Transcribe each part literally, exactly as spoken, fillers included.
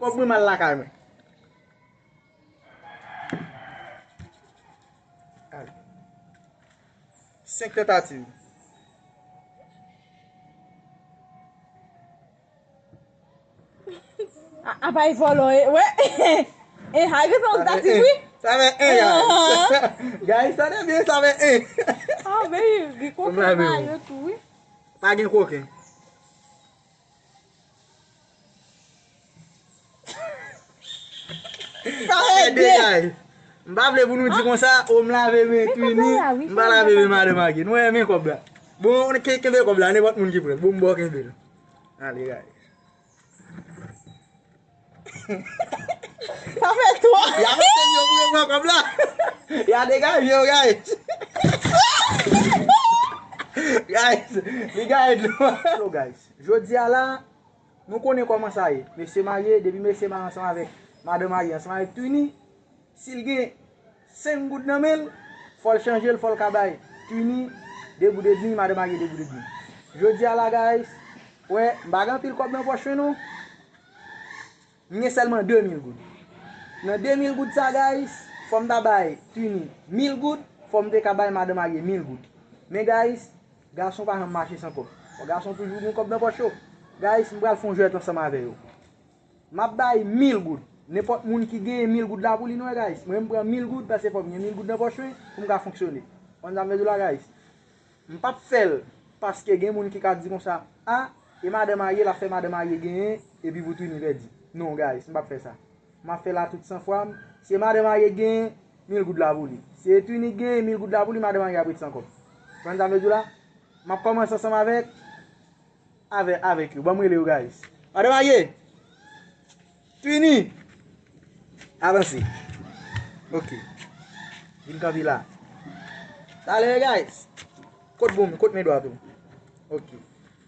Kòb mwen m al lakay mwen. Ay. Senk tantativ. A, a bay vòlò, e, wè. E, a, gen tantativ, wi. Sa fè en, guys. Guys, tande byen, sa fè en. A, men, gen koken nan yo tou, wi. Pa gen koken. Sa fè de, guys. M pa vle pou nou di konsa, o, m lave men Twini, m pa lave men madan Agi. Nou renmen kòb la. Bon, ke-, kenbe kòb la, nenpòt moun ki pran. Bon, m ba w kenbe l. Ale, guys. Sa fè twa. Y a mete yo pou yo pran kòb la. Y a degaje yo, guys. Guys, li gaye dlo. So, guys, jodi a la, nou konnen kòman sa ye. Mesye marye, depi mesye marye ansanm avèk madan marye, ansanm avèk Twini, si l gen senk goud nan men l, fò l chanje l, fò l ka bay Twini de goud edmi, madan marye de goud edmi. Jodi a la, guys, wè, m pa gen anpil kòb nan pòch mwen, non. M gen sèlman de mil goud. Nan de mil goud sa, guys, fò m ta bay Twini mil goud, fò m te ka bay madan marye mil goud. Men, guys, gason pa janm mache san kòb. Fò gason toujou gen kòb nan pòch yo. Guys, m pral fè yon jwèt ansanm avè yo. M ap bay mil goud. Nenpòt moun ki genyen mil goud la pou li, nou wè, guys. Mwen, m pran mil goud, paske fò m gen mil goud nan pòch mwen pou m ka fonksyone. Konn sa m vle di w la, guys. M p ap fè l paske gen moun ki ka di konsa, a, e madan marye, l ap fè madan marye genyen, epi pou Twini pèdi. Non, guys, m p ap fè sa. M ap fè l a tout sanfwa m. Si e madan marye genyen, mil goud la pou li. Si e Twini genyen, mil goud la pou li, madan marye ap ret san kòb. Konn sa m vle di w la? M ap kòmanse ansanm avèk, avè-, avèk yo. Ban m rele yo, guys. Madan marye! Twini! Avanse. Ok. Vin kanpe la. Talè, guys. Kot bon, kot men dwat ou? Ok.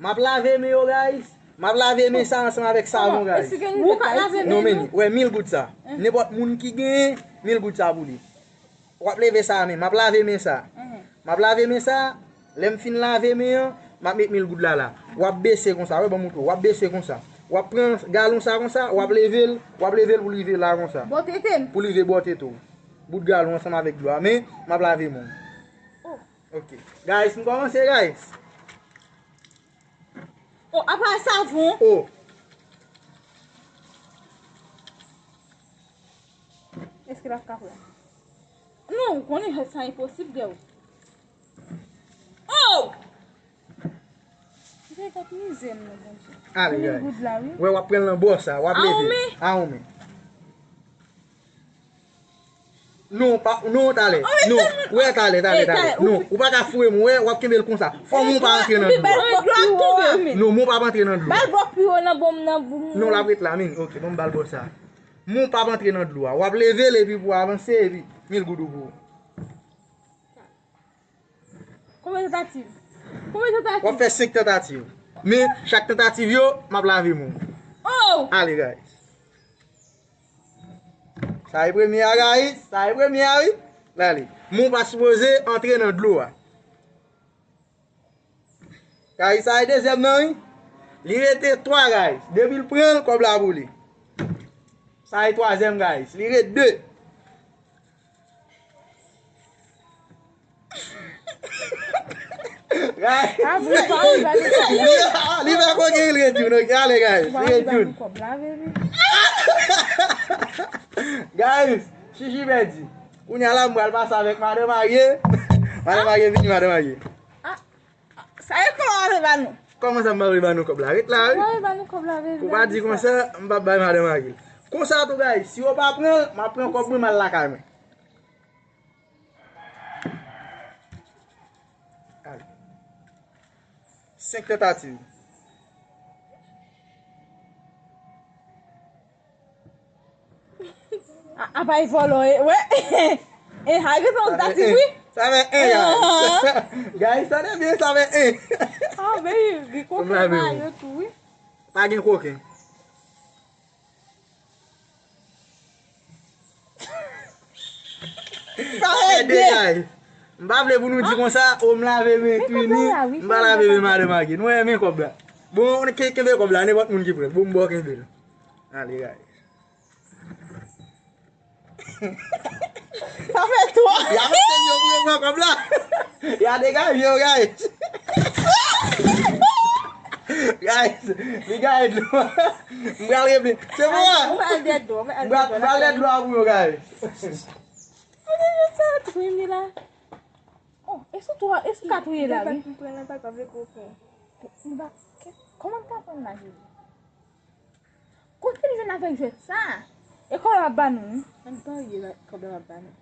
M ap lave men yo, guys. M ap lave men sa ansanm avèk savon, guys. Ou ka lave men nou? Non, men, wè, mil goud sa. Nenpòt moun ki genyen, mil goud sa pou li. W ap leve sa a menm. M ap lave men sa. M ap lave men sa. Lè m fin lave men an, m ap met mil goud la la. W ap bese konsa, wè, ban m montre w. W ap bese konsa. W ap pran galon sa konsa, w ap leve l, w ap leve l pou l rive la konsa. Bò tete m. Pou l rive bò tete w. Bout galon ansanm avèk dlo a. Men, m ap lave men w. Oh. Ok. Guys, m kòmanse, guys. Oh, apa savon? Oh. Èske l ap ka pran? Non, ou konnen sa enposib, girl. Oh! Mwen t ap mize m nan, Bondye. Ale, guys. Mil goud la, wi. Wè, w ap pran l nan bò sa, w ap leve. A, ou men. A, ou men. Non, pa, non, talè. Non, wè, talè, talè, talè. Non, ou pa ka foure m, wè, w ap kenbe l konsa. Fò men w pa antre nan dlo. Bal bòk pi wo a. Non, men w pa antre nan dlo. Bal bòk pi wo nan bon, nan bon. Non, l ap ret la, men. Ok, bon, m bal bò sa. Men w pa antre nan dlo a. W ap leve l epi pou w avanse, epi mil goud ou pou ou. Konbyen tantativ? Konbyen tantativ? W ap fè senk tantativ. Men, chak tantativ yo, m ap lave men w. Oh! Ale, guys. Sa e premye a, guys. Sa e premye a, wi. L ale. Men w pa sipoze antre nan dlo a. Guys, sa e dezyèm nan, wi. Li rete twa, guys. Depi l pran l, kòb la pou li. Sa e twazyèm, guys. Li rete de. Guys. A, vre, pa anba li. Li, li pa koke, li rete youn, ok. Ale, guys. Li rete youn. Guys, Chichi pèdi. Kounye a la, m pral pase avèk madan marye. Madan marye vini, madan marye. Sa e kòman w ap vle ba nou? Kòman sa m pa vle ba nou kòb la? Ret la, wi. Ou pa vle ba nou kòb la, vre. Ou pa di konsa, m p ap bay madan marye l. Konsa tou, guys, si yo pa pran l, m ap pran kòb mwen, m al lakay mwen. Ay. Senk tantativ. A, a bay vòlò, e, wè. E, a gen tantativ, wi. Sa fè en, guys. Guys, tande byen, sa fè en. A, men, gen koken nan yo tou, wi. Pa gen koken. Sa fè de, guys. M pa vle pou nou di konsa, o, m lave men Twini, m pa lave men madan marye. Nou renmen kòb la. Bon, ke-, kenbe kòb la, nenpòt moun ki pran. Bon, m ba w kenbe l. Ale, guys. Sa fè twa. Y ap mete yo pou yo pran kòb la. Y a degaje yo, guys. Guys, li gaye dlo. M pral reple. Se bon, a? M pral dèyè dlo, m pral dèyè dlo pou yo, guys. Kote yo sa tou, Emila? Oh, e sou twa, e sou kat ou ye la, wi. M pran nan papa vle koken. M pa, kè, kòman m ta pran nan jezi? Kote l jwenn avèk jwèt sa? E kòb la ap ba nou, wi. Ann pa ye la, kòb la ap ba nou.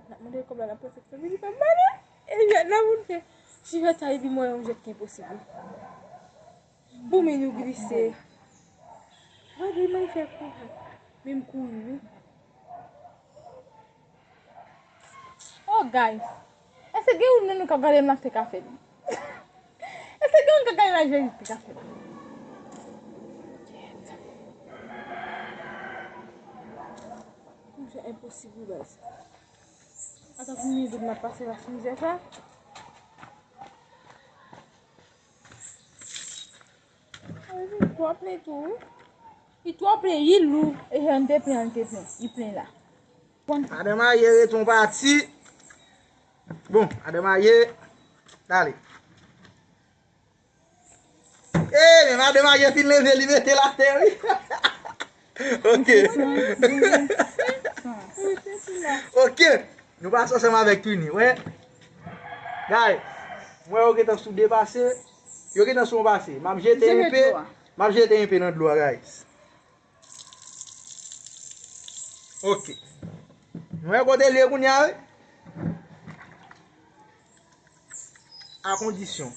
N ap mande kòb la, n ap panse ke se li k ap ba nou. E jwèt la pou n fè. Si jwèt sa, epi mwen yon jwèt ki enposib. Bon, men nou glise. Gade, men fè kou. Men m kouri, wi. Oh, guys. Èske gen youn nan nou k ap gade m la k te ka fè l? Èske gen youn k ap gade m la k te ka fè l? Mizè enposib, wi, baz. Ata pou mizè m ap pase la, mizè sa. Li twò plen tou, wi. Li twò plen, li lou. E jan l te plen an, li te plen. Li plen la. Bon. Madan marye ret yon pati. Bon, madan marye, dale. E, men madan marye fin leve, li mete l atè, wi. Ok. Ok. Nou pase ansanm avèk Twini, wè. Guys, m wè yo gentan sou depase. Yo gentan sou yon pase. M ap jete enpe. M ap jete enpe nan dlo a, guys. Ok. Nou wè kote l ye kounye a, wi. A kondisyon.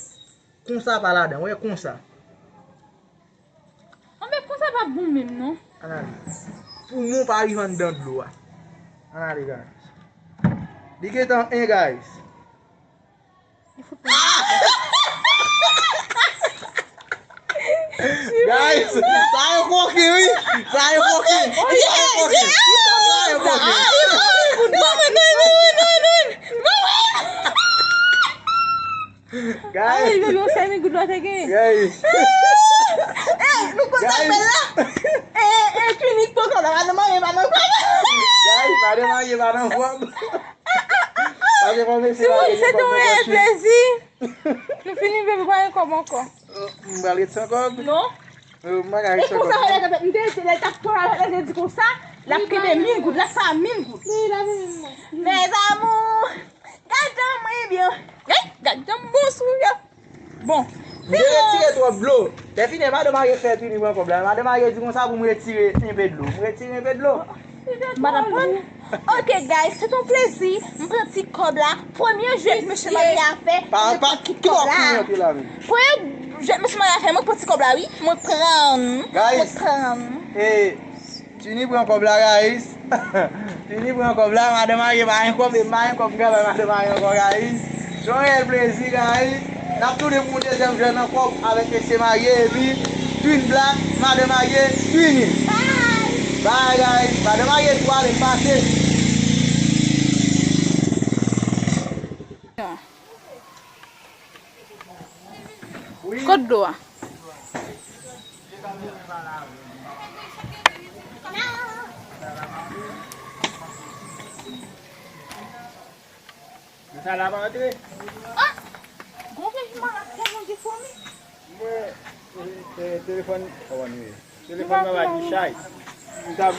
Konsa pa ladan, wè konsa. Anben konsa pa bon menm non. Ann ale. Poumon pa rive anndan dlo a. Ann ale, guys. Li gentan en, guys. Guys, sa yo koke, wi. Sa yo koke. Sa yo koke. Sa yo koke. Guys. Ay, yo, yo, sèl men goud la te gen. Guys. Eh, nou konn sa fè la. Eh, eh, klinik poko la, madan marye pa nan fòm. Guys, madan marye pa nan fòm. Pase fò mesye marye gen kòb nan pòch li. Plezi. Nou fini bebe pa gen kòb ankò. M pral ret san kòb. Non. Euh, m pa ka ret san kòb. E konsa, lè, lè, m te, lè l t ap pran, lè l te di konsa, l ap kenbe mil goud, l ap fè a mil goud. Mes amours, gad jan mwen byen. Ey, gad jan m bon sou yo. Bon. M te retire twòp dlo. Lè fini, madan marye fè Twini pran kòb la. Madan marye di konsa pou m retire enpe dlo. M retire enpe dlo. M pa t ap pran. Ok, guys, se yon plezi. M pran ti kòb la. Premye jwèt mesye marye a fè, mwen pran ti kòb la. Premye jwèt mesye marye a fè, mwen pran ti kòb la, wi. Mwen pran. Mwen pran. Twini pran kòb la, guys. Twini pran kòb la, madan marye pa gen kòb, e m pa gen kòb, m travay madan marye ankò, guys. Se yon reyèl plezi, guys. N ap tounen pou yon dezyèm jwèt nan kòb avèk mesye marye, epi Twin Black, madan marye, Twini. Bye, guys. Madan marye tou ale, m pase. Kot dlo a? Sa la pa antre. Ah! Gon vye jiman la tèlman gen fomi. Mwen, e, e, telefòn, kòman nou ye? Telefòn mwen pa di chay. M t ap